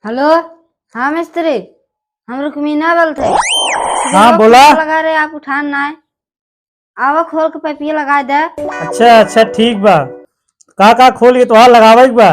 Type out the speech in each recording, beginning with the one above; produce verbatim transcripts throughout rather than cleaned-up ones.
हेलो, हाँ मिस्त्री, हम रुक्मीना बोलत है। हाँ, बोला। लगा रहे, आप उठान ना है। आवा खोल के पाइपिया लगा दे। अच्छा, अच्छा, ठीक बा। का का खोल के तोहार लगावे के बा?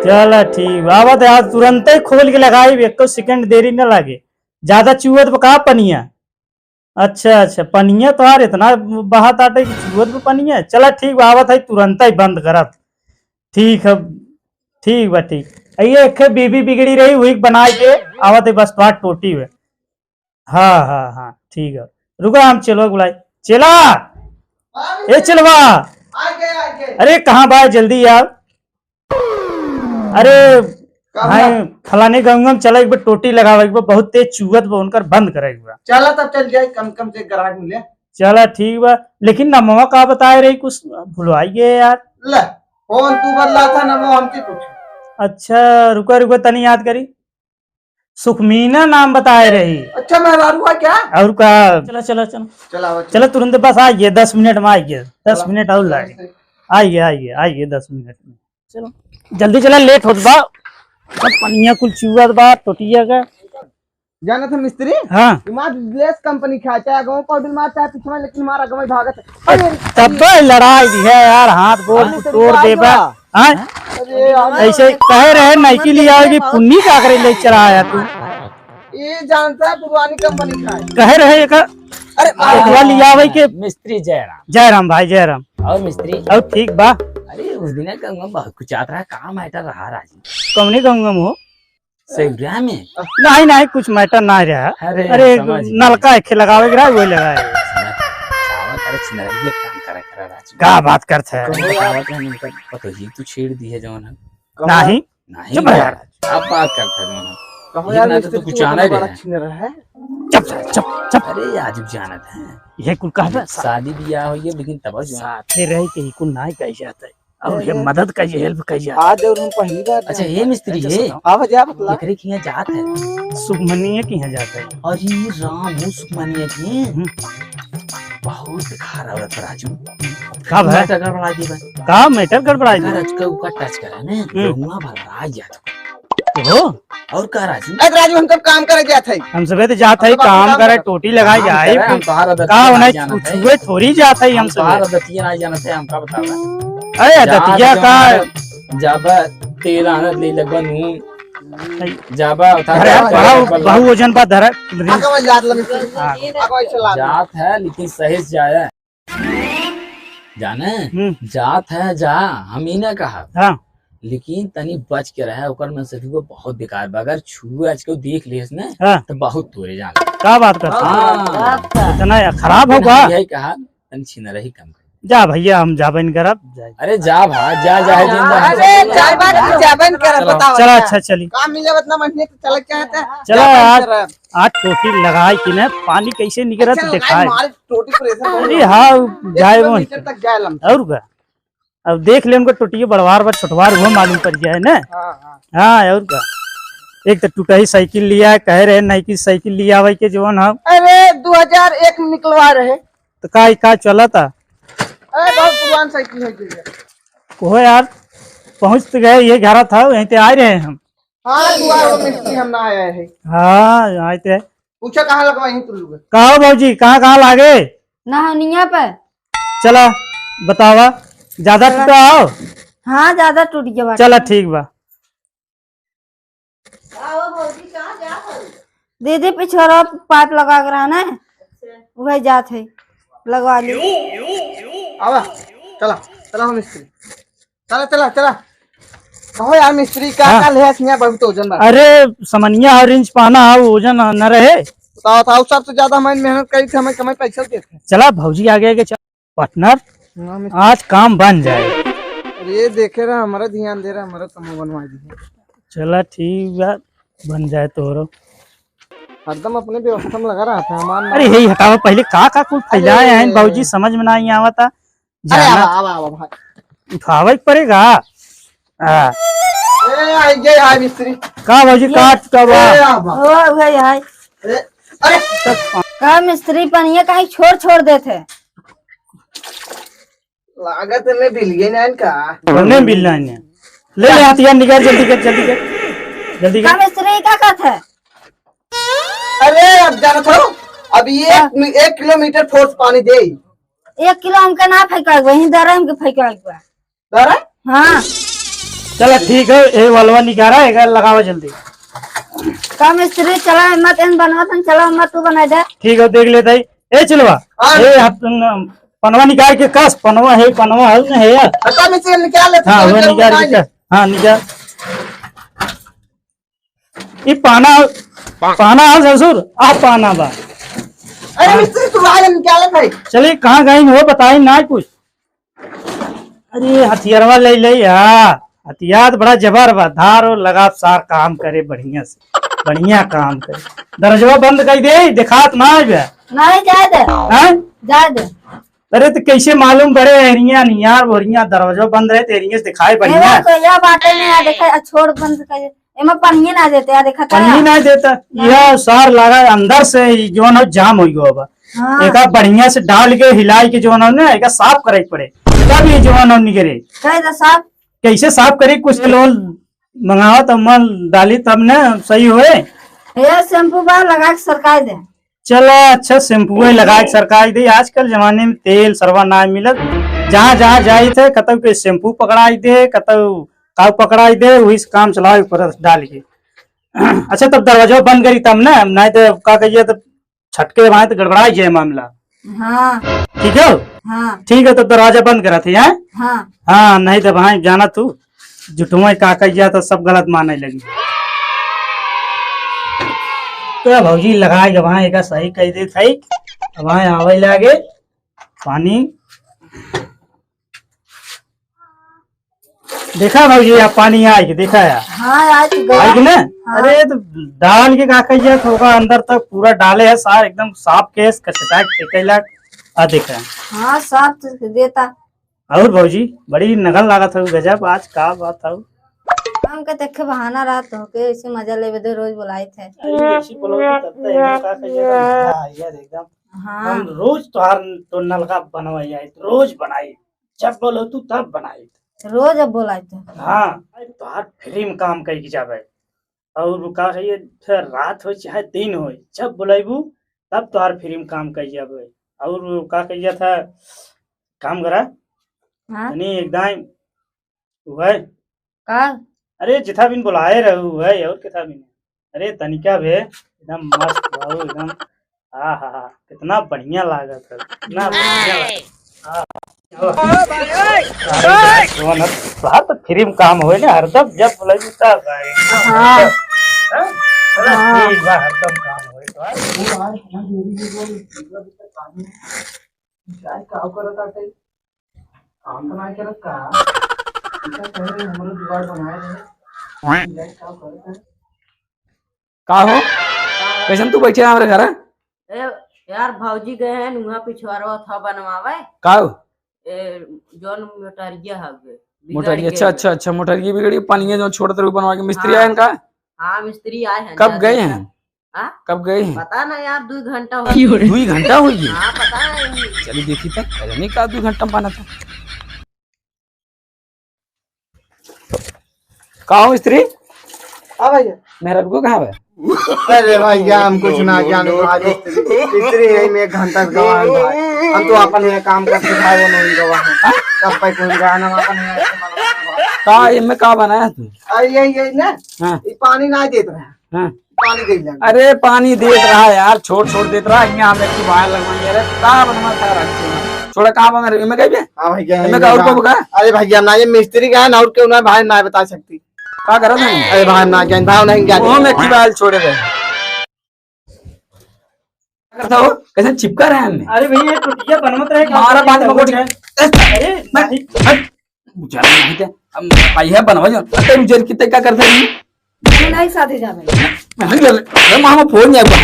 चला ठीक बा, आवत है, आज तुरंते खोल के लगाई, एको सेकंड देरी न लागे। ज्यादा चुअत बा का पनिया? अच्छा, अच्छा, पनिया तोहार इतना बहा ताटे कि चुअत बा पनिया? चला ठीक बा, आवत है, तुरंते बंद करत। ठीक है, ठीक बा, ठीक। आ ये एक बीबी बिगड़ी रही, वही बनाए के आवत है, बस तोहार टोटी है। हाँ, हाँ, हाँ, ठीक है। रुका, हम चेलवा के बुलाई। चेला! हाँ, ए, चेलवा! आ गए, आ गए। अरे, कहाँ बा? जल्दी आओ। अरे, का भाई, हुआ? फलाने गाँव में चला, एक बार टोटी लगावे के बा, बहुत तेज चुअत बा, उनकर बंद करे के बा। चला तब चल जाए, कम कम से ग्राहक मिले। चला, ठीक बा, लेकिन नमवा का बताए रही, कुछ भुलवाई गए यार। ले, फोन तू बदला था, नमवा हमके पूछ। अच्छा, रुका, रुका, तनी याद करी। सुखमीना नाम बताए रही। अच्छा, मेहरारू है क्या? और का? चला, चला, चला। चला, आओ, चला। चला, तुरंत बस आ गए, दस मिनट में आ गए, दस चला। मिनट और लागे। आ गए, आ गए, आ गए, दस मिनट में। चलो, जल्दी चला, लेट होत बा। सब पनिया कुल चुअत बा, टोटिया का। जानत है मिस्त्री? हाँ। इमार लेस कंपनी का, चाहे गाँव पाउडर मार, चाहे पिछवा, लेकिन मारा गवे भागत है। अरे, तब लड़ाई भी है यार, हाथ गोड़ हाँ? तोड़ देबा। हाँ? अरे यार। ऐसे कहे रहे, नइकी लियावे कि पुन्नी का करे ले चला आया तू। ये जानता है पुरानी कंपनी का है। कहे रहे एक अरे, एकवा लियावे के। मिस्त्री जयराम। जयराम भाई, जयराम। और मिस्त्री? और ठीक बा। अरे, उस दिन का बहुत कुछ आता रहा, काम आइटा रहा राजी। कौने गाँव में हो? सेवरिया में? नहीं, नहीं, कुछ मैटर ना रहा। अरे, अरे, समझ गए। नलका एक लगावे के रहा, वही लगाए। सावन, अरे, छिनरा, ये काम करा, करा, राजू। का बात करत है? कौन बतावत है, उनका पतोही तू छेड़ दी है जौन है। नहीं। नहीं चुप रह। यार। अब बात करत है जौन है। कहो ये यार, ना तो मिस्त्री, तू तू कुछ इतना आना बड़ा रहे। छिनरा है। चुप, चुप, चुप। अरे, राजू जानत है। ये कुल कहबे? शादी बियाह हो गया, लेकिन तब जौन साथे रह के ही कुल ना कह जाता है। और ये अरे। मदद का, ये हेल्प का, ये। आज और हम पहली बार अच्छा, जानते ये हैं। मिस्त्री, अच्छा, ये सुनाओ। हाँ, भैया, बतला। एकरे के यहाँ जात है। सुखमनिया के यहाँ जात है। अरे राम, वो सुखमनिया के। हम्म। बहुत खराब औरत राजू। का भाई? मैटर गड़बड़ा दी बा। का मैटर गड़बड़ा दी? अगर आज का ऊपर टच करा ने, हम्म। गौवा भरभरा जात। हो? और का राजू? अरे राजू, हम सब काम करे जात है। हम सबे तो जात है, हम तो काम बाबू करे, काम टोटी लगाई काम जाए, करे, हम फिर तोहार आदत का नहीं होना है, जानत है। छुए थोड़ी जात है हम हम तोहार सबे। आदत ये नहीं जानत है, हमका बतावा। अरे जात आदतिया जो का? हमारे जाबा तेल आनत ले लगबा नून। नहीं। जाबा उठा अरे के यार, बड़ा बल्ला। बहु वजन बा धरा। आगे वाली जात लगी। हाँ। आगे वाली चला। जात है, लेकिन सही से जाए। जाने, हम्म। जात है जा, हम ही ना कहा। हाँ। लेकिन तनी बच के रहे, ओकर में से भी वो बहुत बेकार बा। अगर छुए आज के देख लेस ने, हाँ। तो बहुत तोरे जान। का बात करता? हाँ। इतना या खराब होगा? यही कहा, तनी छिनरा ही कम कर। जा भैया, हम जाबे न करब, जाए। अरे जा भा, जा, जा, है जिंदा है। अरे जा भा, जाबे न करब, चलो। बताओ, चलो, अच्छा। अच्छा, चली। काम मिले उतना महीने तो चले क्या है? चलो जाबे न आज, करब। आज टोटी लगाई कि ने, पानी कैसे निकरत अच्छा, दिखाए। मारे टोटी प्रेशर बहुत अरे है। हाँ, एक जाए वो। किलोमीटर तक जाए लमसम। और का? अब देख ले उनको टोटियो बड़वार बा, छोटवार हुआ मालूम पड़ जाए ना। हाँ, हाँ। हाँ, और का? एक तो टूटा ही साइकिल लिया है, कहे रहे नइकी साइकिल लिया भाई के जवन हम। अरे, दो हज़ार एक में निकलवा रहे। तो का, का चला था? अरे, बहुत पुरान साइकिल है जी। ओहो यार, पहुँच तो गए, ये घर था, यहीं पे आ रहे हैं हम। हाँ, दुआ हो मिस्त्री, हम ना आए हैं। हाँ, आए थे। पूछा कहाँ लगवाई तू लोग? का हो भौजी, कहाँ, कहाँ लागे? नहनिया पे। चला, बतावा, ज्यादा चला। टूटा हो? हाँ, ज्यादा टूट गया बाटे। चला, ठीक बा। का हो भौजी, कहाँ जात हो? दीदी, पिछोरा पाइप लगा के रहा ना, अच्छा। वही जात है, लगवा ली। आवा, चला, चला हो मिस्त्री। चला, चला, चला। कहो यार मिस्त्री, का, हाँ। का ले आस हियाँ बहुत वजन बा? अरे, समनिया और इंच पाना है, वजन न रहे। बताओ, था, सबसे ज्यादा हमारी मेहनत करी थी, हमें कमाई पैसा देते। चला, भौजी आगे, आगे चल। पार्टनर, हाँ, मिस्त्री। आज काम बन जाए। अरे, देखे रहा, हमारा ध्यान दे रहा, हमारा समूह बनवा दीजिए। चला, ठीक बा, बन जाए तोरो। हरदम अपने व्यवस्था में लगा रहा था, हमार अरे, यही हटावा, पहले का, का कुल फैलाए अरे। हैं, बाबूजी, समझ में ना ही आवता। अरे, जाना आवा, आवा, आवा, भाई। उठावे के पड़ेगा। हाँ। ए, आई गए, आई मिस्त्री। का भौजी, ए, का टूटा बा? ए, आवा। ओ, उहे आई। ए, अरे। का मिस्त्री पनिया काहे छोड़, छोड़ देत है? लागत है मैं बिल गए ना इनका। हमने बिल ना इन्हें। ले, ले, हथियार निकाल, जल्दी कर, जल्दी कर। जल्दी का कर। मिस्त्री का कहत है? अरे, अब जानत हो, अब ये हाँ। एक किलोमीटर फोर्स पानी दे। एक किलो हमके ना फेंकाई बा, यहीं दरम के फेंकाई बा। दरम? हाँ। चला ठीक है, ए वलवा निकारा, एका लगावा जल्दी। का मिस्त्री, चला हिम्मत एन बनवा तन, चला हिम्मत तू बनाई दे। ठीक है, देख लेता ही। ए चिलवा, हाँ। ए हाथ न, पनवा निकाल के कस, पनवा है, पनवा है ना है यार। पता नहीं चल निकाल ले, हाँ, चल वो निकाल निकाल के ले। कस। हाँ, निकाल। ई पाना, पाना है ससुर, आ पाना बा। अरे मिस्त्री, तू आए निकाले भाई। चलिए, कहाँ गई हो, बताई ना कुछ। अरे, हथियारवा ले ले या। हथियार तो बड़ा जबर बा, धार और लगा, सार काम करे बढ़िया से, बढ़िया काम करे। दरवाजा बंद कर दे, देखात ना आवे। नहीं, जाए दे। हैं? जाए दे। अरे, तो कैसे मालूम पड़े, एरिया नियार, ओरिया, दरवाजा बंद रहे, तो एरिया से दिखाई बढ़िया। एमा तो यह बातें नहीं आ, देखा, आ, छोड़ बंद कर। एमा पनिये ना देते, आ, देखा था? पनिये ना देता। हाँ। यह सार लगा अंदर से, ई जौन हो, जाम हो गयो बा। हाँ। एका बढ़िया से डाल के, हिलाई के, जौन हो ना, एका साफ करे के पड़े, तब ये जौन हो निकले। कह दे साफ। कैसे साफ करी? कुछ लोग मंगावा, तब मल डाली, तब ना सही होए। ये शैम्पू बा, लगा के सरकाई दे। चला, अच्छा, शैम्पुए लगा के सरकाई दे। आजकल जमाने में तेल सरवा ना मिलत, जहाँ जहाँ जाई थे, कतौ के शैम्पू पकड़ाई दे, कतौ काऊ पकड़ाई दे, वही से काम चलावे ऊपर डाल के। अच्छा, तब दरवाजा बंद करी तब ना, नहीं तो का कहिए, तब छटके भाई तो गड़बड़ाई जाए मामला। हाँ। ठीक है? हाँ। ठीक है, तब दरवाजा बंद करा थे, हैं? हाँ। हाँ, नहीं तो भाई जाना तू, झूठुआ का कहिया तो सब गलत माने लगी। तो भौजी लगाए के वहाँ एका सही कह देत है। अब वहाँ आवे लागे पानी। देखा भौजी, यहाँ पानी आए के देखा यार। हाँ, आए के गया। आए के ना? हाँ। अरे तो डाल के का कहिया तो होगा, अंदर तक पूरा डाले है सार, एकदम साफ केस कचटा के कैला। आ देखा। हाँ, साफ तो देता। और भौजी, बड़ी नगल लागत हौ, गजब, आज का बात हौ? हमके देखे बहाना रहत हो के ऐसे मजा लेवे दे, रोज बुलाइत है। अरे, ऐसी बोलो तो करते हैं, का कहिए तो मजा आ गया एकदम। हाँ। हम रोज तोहार तो नलका बनवाई आई, रोज बनाई, जब बोलो तू तब बनाई। रोज अब बोलाई तो। हाँ, तोहार फ्री में काम कई के जावे। और का कहिए, फिर रात हो चाहे दिन हो, जब बुलाइबू तब तोहार फ्री में काम कई जावे। और का कहिए था, काम करा, हाँ? तनी एकदम, वह, का? अरे, जिथा बिन बुलाए रहू है, और किथा बिन? अरे, तनिका बे, एकदम मस्त बाबू, एकदम, आ हा हा, कितना बढ़िया लागत है, कितना बढ़िया लागत है। आ, अरे, जवन है, तोहार तो फ्री में काम होए ना, हरदम जब बुलाइबू तब आए। हाँ। हाँ? चला, हाँ। ठीक बा, हरदम काम होए तोहार। जाए का करत आटे? काम तो ना करत का? इनका कह रहे हमरो जुगाड़ बनाए रहे। का हो? कैसन तू बैठे हमरे घर? ए, यार, भौजी गए हैं, उहाँ पिछवारवा था बनवावे। का हो? ए, जौन मोटरिया हवे, मोटरिया, बिगड़ अच्छा, गया। अच्छा, अच्छा, मोटरिया बिगड़ी, पानिया जौन छोड़त रहू बनवा के, मिस्त्री हाँ। आए हैं का? हाँ, मिस्त्री आए हैं, कब जा गए देखा। हैं? हाँ? कब गए हैं? पता ना यार, दुई घंटा हो गया। दुई घंटा हो गया? हाँ, पता नहीं। चलिए देखी तो, अरे नहीं का दुई घंटा में पाना था। का हो मिस्त्री? हाँ भैया। मेहररुआ कहाँ बा? अरे भैया, हम कुछ ना जाने, आज मिस्त्री है, मैं एक घंटा से गवा है भाई। हम तो अपन ये काम करते भाई, वो नहीं गवा है। हाँ? तब पे कोई गवा ना, अपन ये का इनमें का बनाया तू? अरे यही, यही ना, हाँ। ये पानी ना देत रहा। हाँ। पानी दे दिया। अरे पानी देत रहा यार, छोड़ छोड़ देत रहा। यहाँ हम एक बाहर लगवाएंगे। अरे का बनवा था रखते हैं। छोड़ा, कहाँ बना रहे? इनमें कहीं भी? हाँ भाई, क्या है? इनमें का और को बका? अरे भैया ना, ये मिस्त्री का है ना, और क्यों ना भाई ना बता सकती। का करत है? अरे भाई ना, क्या भाव नहीं क्या? वो में की बाल छोड़े गए। करता हो? कैसे चिपका रहा है हमने? अरे भैया, ये टुटिया बनवत रहे, मारा बात में गोटी। अरे, हट, नहीं। हट। बुझा नहीं थे। हम आई है बनवा जो। तेरे उजर कितने का करता है? नहीं, नहीं, साथे जा भाई। नहीं, अरे मामा फोन नहीं आया।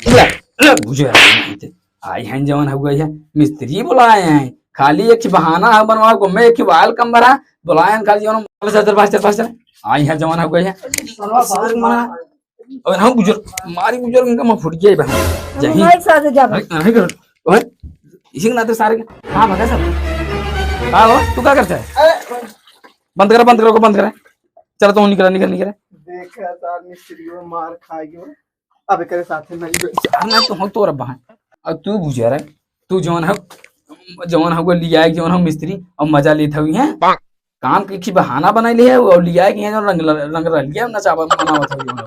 ले, ले, बुझा नहीं थे। आई हैं जवन हुआ है, मिस्त्री बुलाए हैं। खाली एक बहाना है बनवा को, मैं एक बाल कम भरा, बुलाए हैं खाली जवन, चल, चल, चल, चल। आई हैं जवन हुआ है। अरे हम गुजर, मारी गुजर इनका मैं फुट गया बहन। हम जही। भाई साथ जा भाई। नहीं, नहीं कर। ओए, इसी के नाते सारे के, हाँ, भगा सब। हाँ, हो, तू क्या करता है? अरे, बंद कर, बंद कर, को बंद कर। चल, तू निकल, निकल, निकल। देखा यार, मिस्त्री को मार खा गयो। अब एकरे साथे नहीं बैठ। यार, ना तो हम तोर बहन। अब तू बुझा रहे, तू जौन है, जौन है वो लिया है, जौन है मिस्त्री, और मजा लेत हवी है। काम के की बहाना बनाई ले है, और लिया है कि यहाँ रंग, रंग रह लिया, नचावा मनावत हवी।